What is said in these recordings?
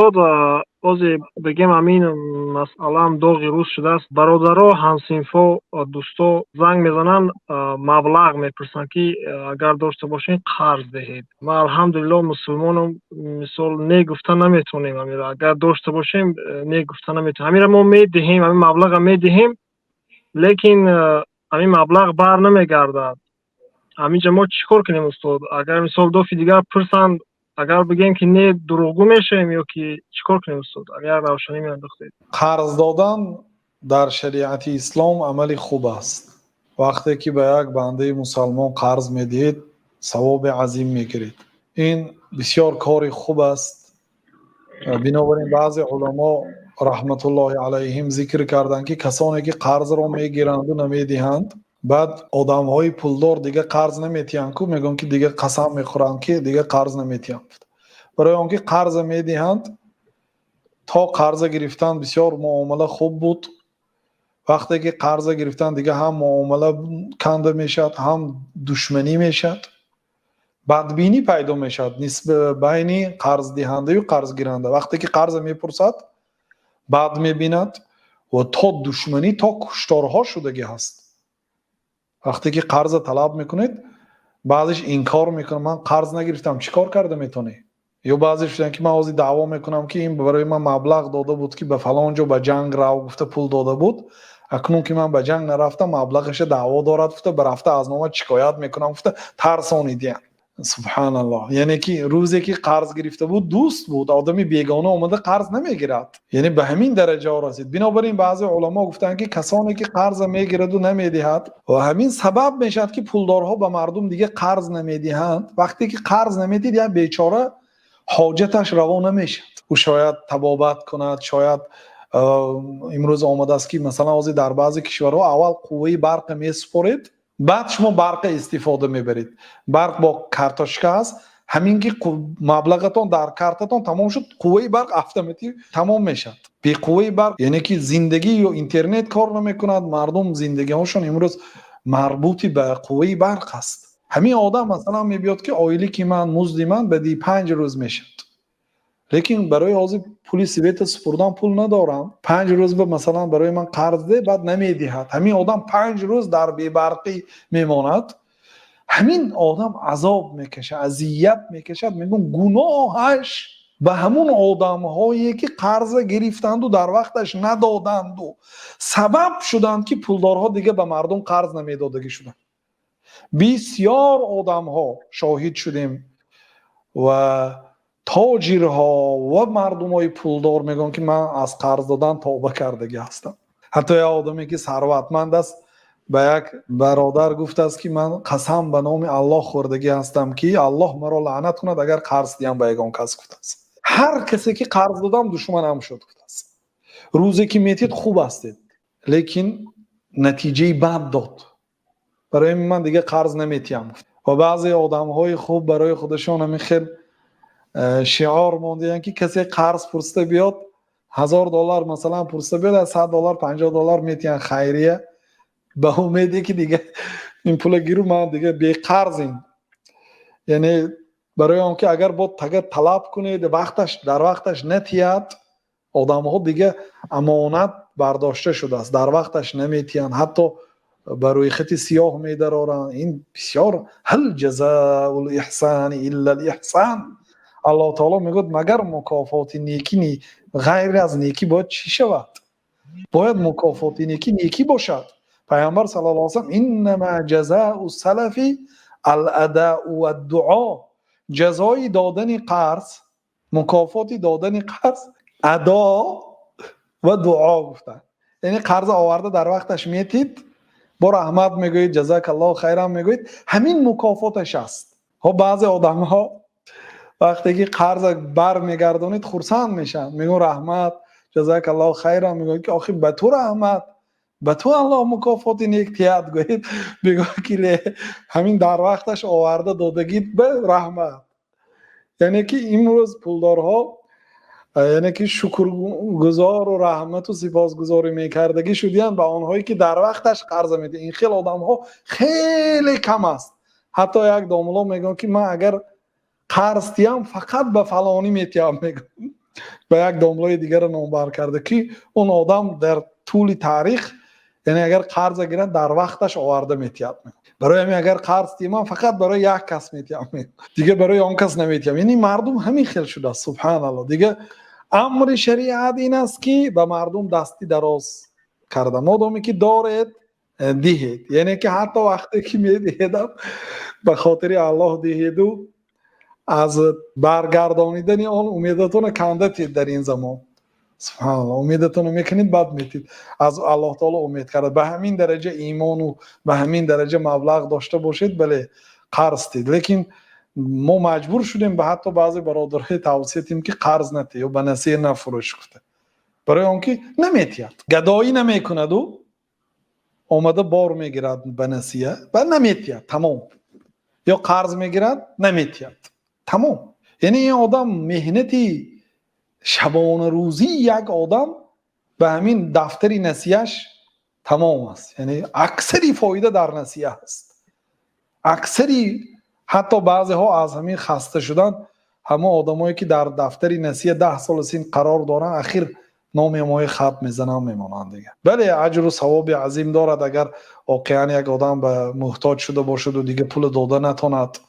Устод, озе бигем, ҳамин масъалаам доғи рӯз шудааст. Бародаро, ҳамсинфо, дӯсто занг мезананд, маблағ мепурсанд, ки агар дошта бошед, қарз диҳед. Ман, алҳамдулилло, мусулмонам, мисол, не гуфта наметавонем. Ҳамира агар дошта бошем, не гуфта наметавонем. Ҳамира мо медиҳем, ҳамин маблаға медиҳем, лекин ҳамин маблағ бар намегардад. Ҳаминҷа мо чӣ кор кунем, устод? Агар, мисол, дофи дигар пурсанд, агар бигӯем, ки не, дурӯғгӯ мешавем ё ки чӣ кор кунем, устод? Агар равшанӣ меандохтед. Қарз додан дар шариати ислом амали хуб аст. Вақте ки ба як бандаи мусалмон қарз медиҳед, савоби азим мегиред. Ин бисёр кори хуб аст. Бинобар ин баъзе уламо, раҳматуллоҳи алайҳим, зикр карданд, ки касоне ки қарзро мегиранду намедиҳанд, баъд одамҳои пулдор дига қарз наметиҳанд ку, мегӯянд, ки дига қасам мехӯранд, ки дига қарз наметиҳанд. Барои он ки қарза медиҳанд, то қарза гирифтан бисёр муомала хуб буд. Вақте ки қарза гирифтан, дига ҳам муомала канда мешавад, ҳам душманӣ мешавад, бадбинӣ пайдо мешавад байни қарздиҳандаю қарзгиранда. Вақте ки қарза мепурсад, бад мебинад ва то душманӣ, то кушторҳо шудагӣ ҳаст. Вақте ки қарза талаб мекунед, баъзеш инкор мекунад: «Ман қарз нагирифтам, чӣ кор карда метавонӣ?» Ё баъзеш гуфтанд, ки ман ҳозир даъво мекунам, ки ин барои ман маблағ дода буд, ки ба фалон ҷо ба ҷанг рав гуфта, пул дода буд. Акнун ки ман ба ҷанг нарафтам, маблағаша даъво дорад гуфта, ба рафта аз нома шикоят мекунам гуфта, тарсонидиянд. Субҳаналлоҳ! Яъне ки рӯзе ки қарз гирифта буд, дӯст буд, одами бегона омада қарз намегирад. Яъне ба ҳамин дараҷаҳо расид. Бинобар ин баъзе уламо гуфтанд, ки касоне ки қарза мегираду намедиҳад, ва ҳамин сабаб мешавад, ки пулдорҳо ба мардум дига қарз намедиҳанд. Вақте ки қарз намедиҳед, як бечора ҳоҷаташ раво намешавад. Ӯ шояд табобат кунад, шояд имрӯз омадааст, ки масалан ҳозир дар баъзе кишварҳо аввал қувваи барқа месупоред, баъд шумо барқа истифода мебаред. Барқ бо карточка аст. Ҳамин ки маблағатон дар картатон тамом шуд, қувваи барқ автоматӣ тамом мешавад. Беқувваи барқ, яъне ки зиндагӣ ё интернет кор намекунад. Мардум зиндагиҳошон имрӯз марбути ба қувваи барқ аст. Ҳамин одам, масалан, мебиёд, ки ойлики ман, музди ман баъди 5 рӯз мешавад, лекин барои ҳозир пули света супурдан пул надорам, 5 рӯз ба, масалан, барои ман қарз де. Баъд намедиҳад. Ҳамин одам 5 рӯз дар бебарқӣ мемонад. Ҳамин одам азоб мекашад, азият мекашад. Мегӯм, гуноҳаш ба ҳамун одамҳое ки қарза гирифтанду дар вақташ надоданду сабаб шуданд, ки пулдорҳо дига ба мардум қарз намедодагӣ шуданд. Бисёр одамҳо шоҳид шудем ва тоҷирҳо ва мардумҳои пулдор мегӯянд, ки ман аз қарз додан тавба кардагӣ ҳастам. Ҳатто як одаме ки сарватманд аст, ба як бародар гуфтааст, ки ман қасам ба номи Аллоҳ хӯрдагӣ ҳастам, ки Аллоҳ маро лаънат кунад, агар қарз диҳам ба ягон кас, гуфтааст. Ҳар касе ки қарз додам, душманам шуд, гуфтааст. Рӯзе ки метид, хуб ҳастед, лекин натиҷаи бад дод, барои ман дига қарз наметиҳам. Ва баъзе одамҳои хуб барои худашон ҳамин хел шиор мондиянд, ки касе қарз пурсида биёд, 1000 доллар, масалан, пурсида биёд, аз 100 доллар, 50 доллар метиҳанд хайрия, ба умеде ки дига ин пула гиру, ман дига беқарзим. Яъне барои он ки агар бо тага талаб кунед, вақташ дар вақташ натиҳад, одамҳо дига амонат бардошта шудааст, дар вақташ наметиҳанд, ҳатто ба рӯйхати сиёҳ медароранд. Ин бисёр ҳал ҷазаул лиҳсани илла лиҳсан. Аллоҳ таоло мегӯяд: магар мукофоти некӣ ғайр аз некӣ бояд чӣ шавад? Бояд мукофоти некӣ некӣ бошад. Пайғамбар саллаллоҳу алайҳи васаллам: иннама ҷазау салафи ал-адау ваддуо. Ҷазои додани қарз, мукофоти додани қарз адо ва дуо, гуфтанд. Яъне қарза оварда, дар вақташ метид, бо раҳмат мегӯед, ҷазакаллоҳу хайран мегӯед, ҳамин мукофоташ аст. Хоб, баъзе одамҳо вақте ки қарза бармегардонед, хурсанд мешаванд, мегӯянд: «Раҳмат, ҷазакаллоҳу хайран». Мегӯяд, ки охи, ба ту раҳмат, ба ту Аллоҳ мукофоти нек тиҳад. Гӯед, бигӯяд, ки ле, ҳамин дар вақташ оварда додагит ба раҳмат. Яъне ки имрӯз пулдорҳо, яъне ки шукргузору раҳмату сипосгузорӣ мекардагӣ шудиянд ба онҳое ки дар вақташ қарза медиҳанд. Ин хел одамҳо хеле кам аст. Ҳатто як домулло мегӯяд, ки ман агар қарз тиҳам, фақат ба фалонӣ метиҳам, мегӯям. Ба як домлаи дигарро номбар карда, ки он одам дар тӯли таърих, яъне агар қарза гирад, дар вақташ оварда метиҳад. Барои ҳамин агар қарз диҳам, фақат барои як кас метиҳам, дигар барои он кас наметиҳам. Яъне мардум ҳамин хел шудааст, субҳаналлоҳ. Дигар амри шариат ин аст, ки ба мардум дасти дароз карда, модоме ки доред, диҳед. Яъне ки ҳатто вақте ки медиҳедам, ба хотири Аллоҳ диҳеду аз баргардонидани он умедатонро канда тед. Дар ин замон, субҳаналлоҳ, умедатонро мекунед, баъд метед. Аз Аллоҳ таоло умед карда, ба ҳамин дараҷа имону ба ҳамин дараҷа маблағ дошта бошед, бале, қарз тед. Лекин мо маҷбур шудем ба ҳатто баъзе бародарҳои тавсия тем, ки қарз натӣ ё ба насия нафурӯш гуфта, барои он ки наметиҳад, гадоӣ намекунаду омада бор мегирад ба насия ба наметиҳад, тамом. Ё қарз мегирад, наметиҳад, тамом. Яъне ин одам меҳнати шабонарӯзии як одам ба ҳамин дафтари насияш тамом аст. Яъне аксари фоида дар насия аст, аксари. Ҳатто баъзеҳо аз ҳамин хаста шудан, ҳамон одамое ки дар дафтари насия 10 соли син қарор доранд, ахир номи мои хат мезананд, мемонанд дигар. Бале, аҷру савоби азим дорад, агар воқеан як одам ба муҳтоҷ шуда бошаду дигар пула дода натонад.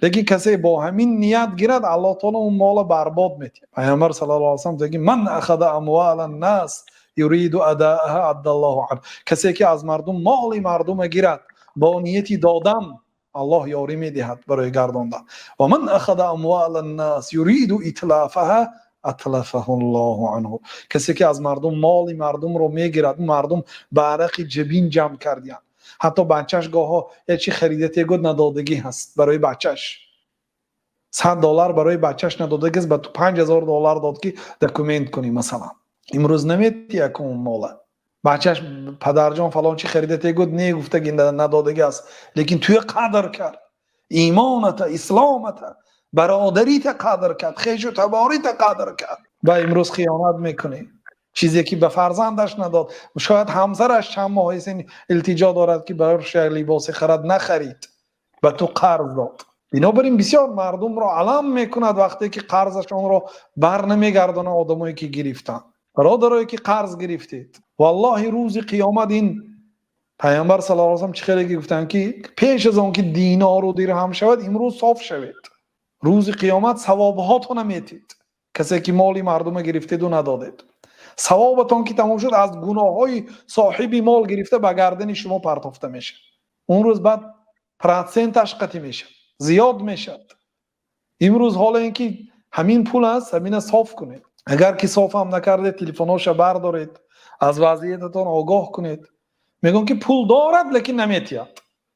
Лекин касе бо ҳамин ният гирад, Аллоҳ таоло он мола барбод метиҳад. Пайғамбар саллаллоҳу алайҳи васаллам мегӯяд: «Ман ахада амвала ннас юриду адааҳа аддаллоҳу анҳу». Касе ки аз мардум моли мардума гирад бо нияти додан, Аллоҳ ёрӣ медиҳад барои гардондан. «Ва ман ахада амвала ннас юриду итлафаҳа атлафаҳу ллоҳу анҳу». Касе ки аз мардум моли мардумро мегирад, мардум ба арақи ҷабин ҷамъ кардиянд. Ҳатто бачаш гоҳо як чи харидате гуд, надодагӣ ҳаст барои бачаш, 100 доллар барои бачаш надодагӣ аст, ба ту 5000 доллар дод, ки документ кунӣ, масалан. Имрӯз наметиҳ он мола. Бачаш: «Падарҷон, фалон чи харидате гуд», не гуфтаги надодагӣ аст, лекин туя қадр кард, имоната, исломата, бародарита қадр кард, хешу таборита қадр кард, ба имрӯз хиёнат мекунӣ. Чизе ки ба фарзандаш надод, шояд ҳамсараш чанд моҳ син илтиҷо дорад, ки барош як либосе харад, нахарид, ба ту қарз дод. Бинобар ин бисёр мардумро алам мекунад, вақте ки қарзашонро бар намегардонанд одамое ки гирифтанд. Бародарое ки қарз гирифтед, валлоҳи, рӯзи қиёмат ин Пайғамбар саллаллоҳу алайҳи васаллам чӣ хеле гуфтанд, ки пеш аз он ки динору дирҳам шавад, имрӯз соф шавед. Рӯзи қиёмат савобҳотона метид. Касе ки моли мардума гирифтеду надодед, савобатон ки тамом шуд, аз гуноҳҳои соҳиби мол гирифта ба гардани шумо партофта мешавад. Он рӯз баъд проценташ қатӣ мешавад, зиёд мешавад. Имрӯз ҳоло ин ки ҳамин пул аст, ҳамина соф кунед. Агар ки соф ҳам накардед, телефонҳоша бардоред, аз вазъиятатон огоҳ кунед. Мегӯям, ки пул дорад, лекин наметиҳад,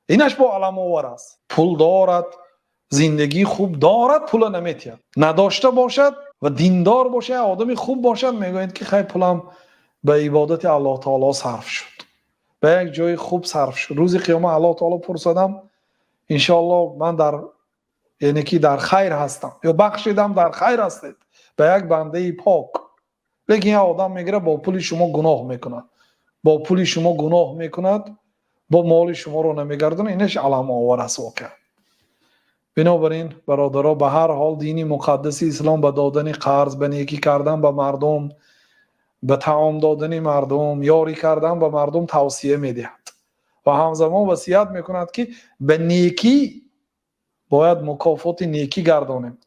инаш бо аламовар аст. Пул дорад, зиндагии хуб дорад, пула наметиҳад. Надошта бошад ва диндор бошад, одами хуб бошад, мегӯяд, ки хай, пулам ба ибодати Аллоҳ таоло сарф шуд, ба як ҷои хуб сарф шуд. Рӯзи қиёма Аллоҳ таоло пурсадам, иншоаллоҳ, ман дар, яъне ки дар хайр ҳастам ё бахшидам, дар хайр ҳастед ба як бандаи пок. Лекин як одам мегирад, бо пули шумо гуноҳ мекунад, бо пули шумо гуноҳ мекунад, бо моли шуморо намегардонад, инаш аламовар аст воқеан. Бинобар ин, бародаро, ба ҳар ҳол дини муқаддаси ислом ба додани қарз, ба некӣ кардан ба мардум, ба таом додани мардум, ёрӣ кардан ба мардум тавсия медиҳад ва ҳамзамон васият мекунад, ки ба некӣ бояд мукофоти некӣ гардонем.